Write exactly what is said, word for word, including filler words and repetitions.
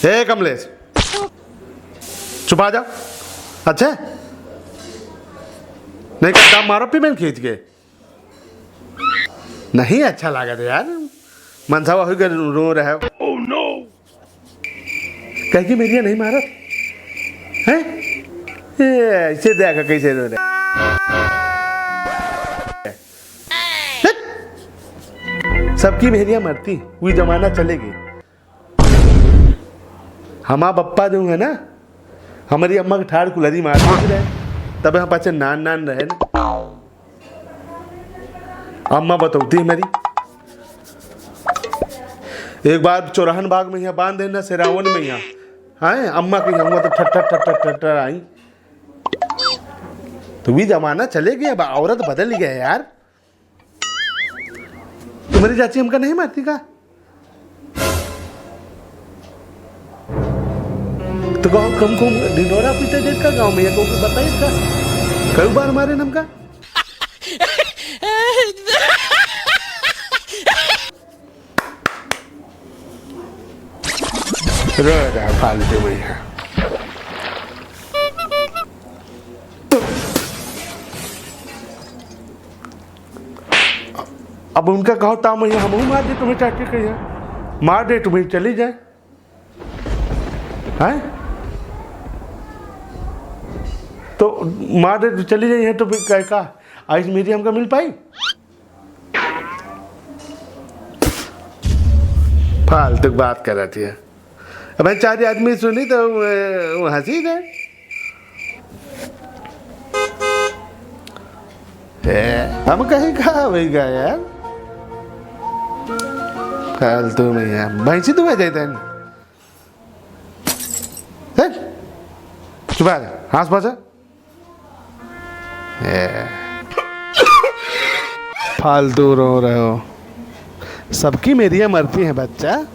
ए कमलेश, चुपा जा। अच्छा, नहीं का दाम मारो पी मैंने खींच के। नहीं अच्छा लागत है यार, मनसावा हुई के रो रहे हो। Oh no! कह के मेरिया नहीं मारत हैं? ए, ऐसे देखा कैसे रो रहे। सबकी मेरिया मरती, वही जमाना चलेगी। हमार बप्पा जो है ना, हमारी अम्मा के ठाड़ कुलरी मार देती रहे, तबे हम पाछे नान नान रहे ना। अम्मा बतौती हमारी, एक बार चौराहन बाग में यहाँ बांध देना, सेरावन में यहाँ, हाँ, अम्मा के यहाँ हुआ तो ठट्ठर ठट्ठर ठट्ठर आई। तो वही जमाना चले गए, अब औरत बदल गया यार। तुम्हारी चाची हमका नहीं मारती का? तो गाँव कम कम ढिंढोरा पीटे देत का गाँव में, या को बताई का? कई बार मारे हमका? रो रहा फालतू में यहाँ। अब उनका कहो, "ताऊ मैया, हमहू मार दे तुम्हें, चाची कहिया, मार दे तुम्हें, चली जाए।" हैं? तो मार दे तो चली जाइए, तो फिर कहे का, आइस मेरी हमका मिल पाई? फालतू बात करत है। अब चार आदमी सुनी तो वो, वो हंसी जाए। ए, हम कहीं कहा होई गा यार? फालतू में यार, भैंसी दुआ जाए तन। चुप आ जा, हंस पाछा। ए। फालतू रो रहे हो। सबकी मेरिया मरती है बच्चा।